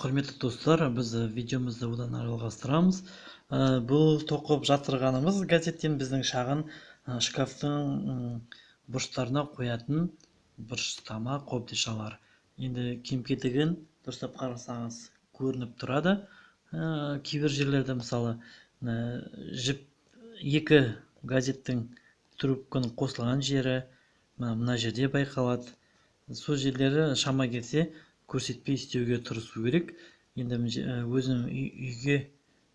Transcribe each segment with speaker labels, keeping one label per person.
Speaker 1: Құрметті достар, біз видеомызды одан ары жалғастырамыз. Бұл тоқып жатырғанымыз газеттен біздің шағын шкафтың бұрыштарына қоятын бұрыштама қобдишалар. Енді кем-кетігін дұрыстап қарасаңыз көрініп тұрады. Кейбір жерлерде, мысалы, жіп екі газеттің трубканың қосылған жері мына жерде байқалады. Сол жерлері шама келсе көрсетпей істеуге тырысу керек. Енді өзім үйге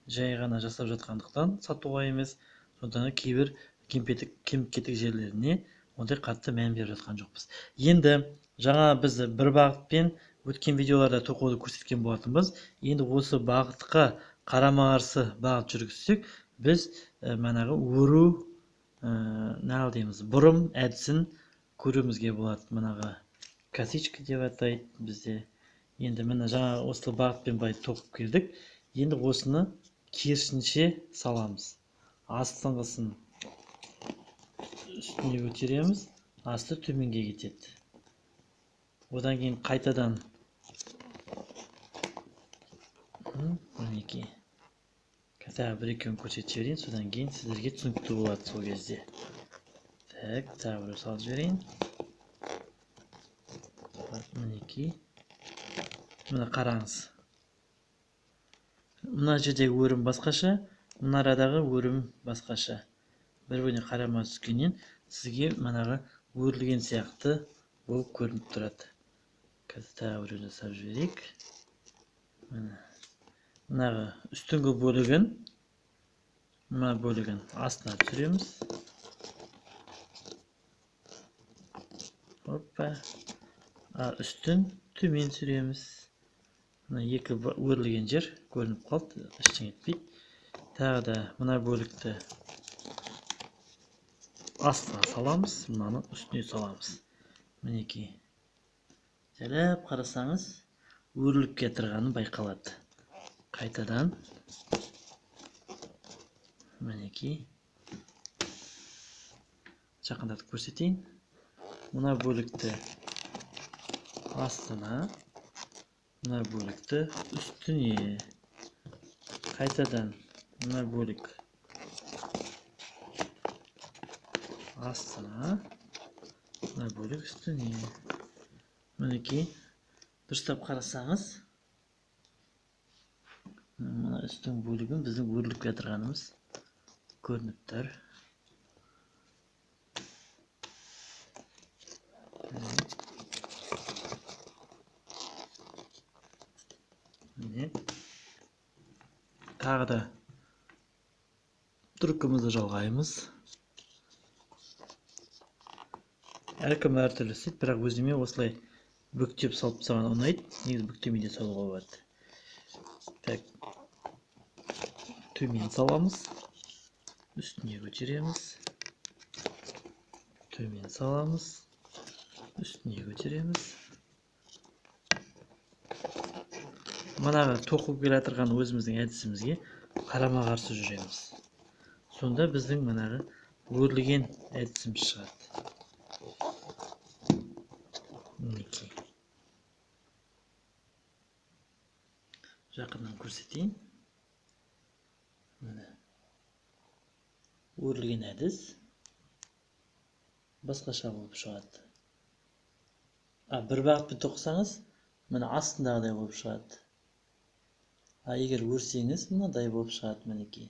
Speaker 1: жай ғана жасап жатқандықтан, сатуға емес, сондықтан кейбір кем-кетік жерлеріне ондай қатты мән беріп жатқан жоқпыз. Енді жаңа біз бір бағытпен өткен видеоларда тоқуды көрсеткен болатынбыз. Енді осы бағытқа қарама-қарсы бағыт жүргізсек, біз манағы өру, нағыл дейміз, бұрым әдісін көруімізге болады. Манағы косичка деп атайды бізде. Енді міне жаңа осы бағытпен былай тоқып келдік. Енді осыны керісінше саламыз. Астыңғысын үстіне көтереміз, асты төменге кетеді. Одан кейін қайтадан мінекей тағы бір екеуін көрсетіп жіберейін, содан кейін сіздерге түсінікті болады сол кезде. Так, тағы біреу салып жіберейін. Мінекей. Мына қараңыз. Мына жердегі өрім басқаша, мына арадағы өрім басқаша. Бір-біріне қарама түскеннен сізге манағы өрілген сияқты болып көрініп тұрады. Қазір тағы біреу жасап жіберейік. Міне. Мынағы үстіңгі бөлігін, мына бөлігін астына түсіреміз. Опа. Үстін төмен түсіреміз. Мына екі өрілген жер көрініп қалды, ештеңе етпейді. Тағы да мына бөлікті астына саламыз, мынаны үстіне саламыз. Мінекей. Жайлап қарасаңыз, өріліп кетірғаны байқалады. Қайтадан мінекей жақындатып көрсетейін. Мына бөлікті астына, мына бөлікті үстіне, қайтадан мына бөлік астына, мына бөлік үстіне. Мінекей дұрыстап қарасаңыз, мына үстіңгі бөлігін біздің өріліп жатырғанымыз көрініп тұр. Міне. Тағы да трубкамызды жалғаймыз. Әркім әртүрлі істейді, бірақ өзіме осылай бүктеп салып тастаған ұнайды. Негізі бүктемей де салуға болады. Так. Төмен саламыз, үстіне көтереміз, төмен саламыз, үстіне көтереміз. Манағы тоқып келе жатырған өзіміздің әдісімізге қарама-қарсы жүреміз. Сонда біздің манағы өрілген әдісіміз шығады. Мінекей. Жақыннан көрсетейін. Міне. Өрілген әдіс басқаша болып шығады. Бір бағытпен тоқысаңыз, міне астындағыдай болып шығады. Егер өрсеңіз, мынадай болып шығады, мінекей.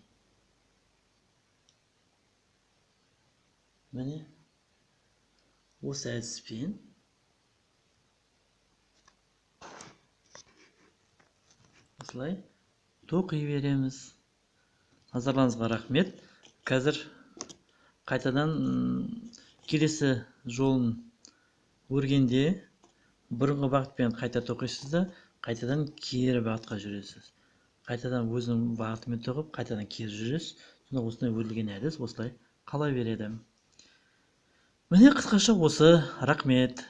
Speaker 1: Міне осы әдіспен осылай тоқи береміз. Назарларыңызға рахмет. Қазір қайтадан келесі жолын өргенде бұрынғы бағытпен қайта тоқисыз да, қайтадан кері бағытқа жүресіз. Қайтадан өзінің бағытымен тоқып, қайтадан кері жүресіз. Сонда осындай өрілген әдіс осылай қала береді. Міне қысқаша осы. Рахмет.